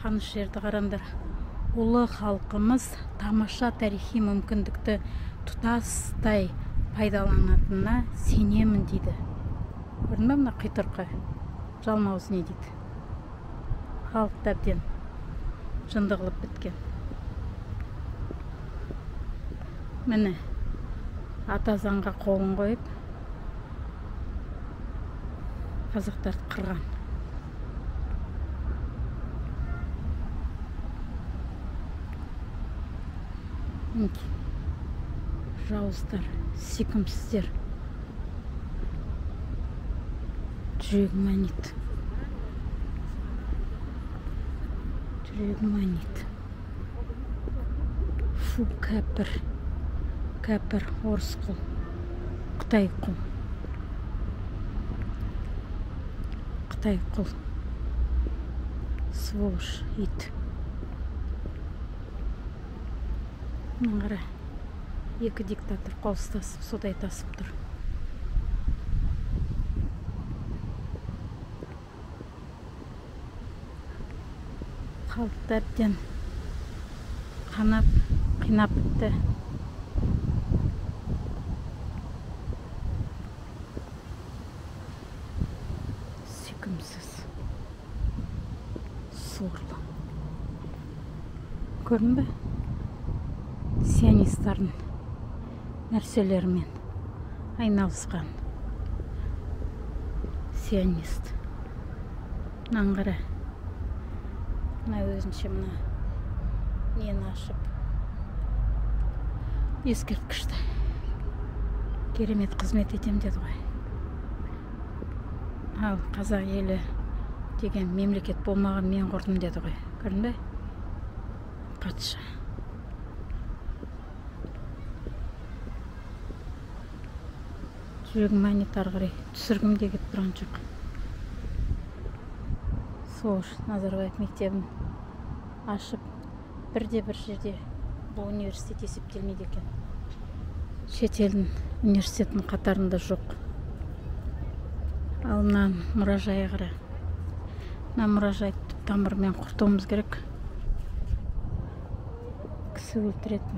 Қанішерді қараңдар. Ұлы халқымыз тамаша тарихи мүмкіндікті тұтастай пайдаланатынына сенемін дейді. Көрдің бе мына қитұрқы? Жалмауыз не дейді? Халықты әбден жынды қылып біткен. Міне, ата заңға қолын қойып, қазақтарды қырған. Жауыздар, сүйкімсіздер. Жүрегім айниды. Жүрегім айниды. Фу, кәпір. Кәпір, орыс құл. Қытай құл. Қытай құл. Сволочь, ит. Мына қара, екі диктатор қол ұстасып, содай тасып тұр. Халықты әбден қанап, қинап бітті. Сүйкімсіз, сорлы. Көрдің бе? Сионисттардың нәрселерімен айналысқан сионист. Мынаны қара. Мына өзінше мына нені ашып ескерткішті керемет қызмет етем деді ғой. Ал қазақ елі деген мемлекет болмаған, мен құрдым деді ғой. Көрдің бе? Патша. Жүрегім айниды, ары қарай түсіргім де келіп тұрған жоқ. Сол Назарбаев мектебін ашып, бірде бір жерде бұл университет есептелмейді екен. Шетелдің университетінің қатарында жоқ. Ал мына мұражайы қара. Мына мұражайды түп тамырымен құртуымыз керек. Кісі өлтіретін,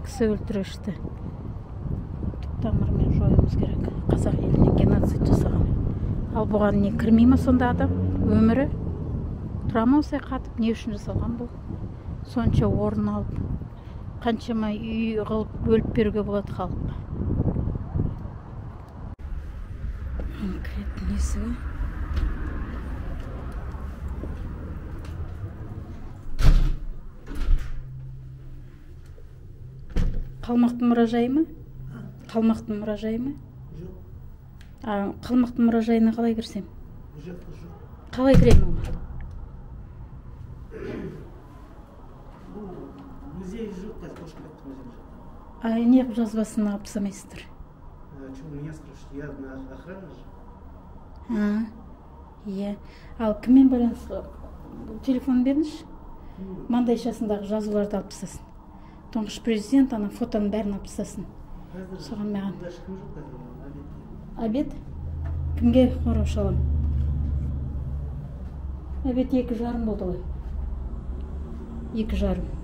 кісі өлтірушті түп тамырымен жоюымыз керек. Қазақ еліне геноцид жасаған. Ал бұған не кірмей ме сонда адам? Өмірі тұра ма осылай қатып? Не үшін жасалған бұл? Сонша орын алып, қаншама үй қылып бөліп беруге болады халыққа. Кіретін есігі. Қалмақтың мұражайы ма? Қалмақтың мұражайы ма? Жоқ. Қалмақтың мұражайына қалай кірсем? Жоқ, жоқ. Қалай кіремін оған? Бұл музей жоқ, қазір қошып кетті музей жақта. А неғып жазбасын алып тастамайсыздар? А что, у меня спрашиваете? Я охрана же. Иә. Ал кіммен байланысқа? Телефон беріңізші. Маңдайшасындағы жазуларды алып тастасын. Тұңғыш президент ана фотоның бәрін алып тастасын. Соған маған. Обед? Кімге қоңырау шаламын? Обед 2:30 болды ғой. 2:30.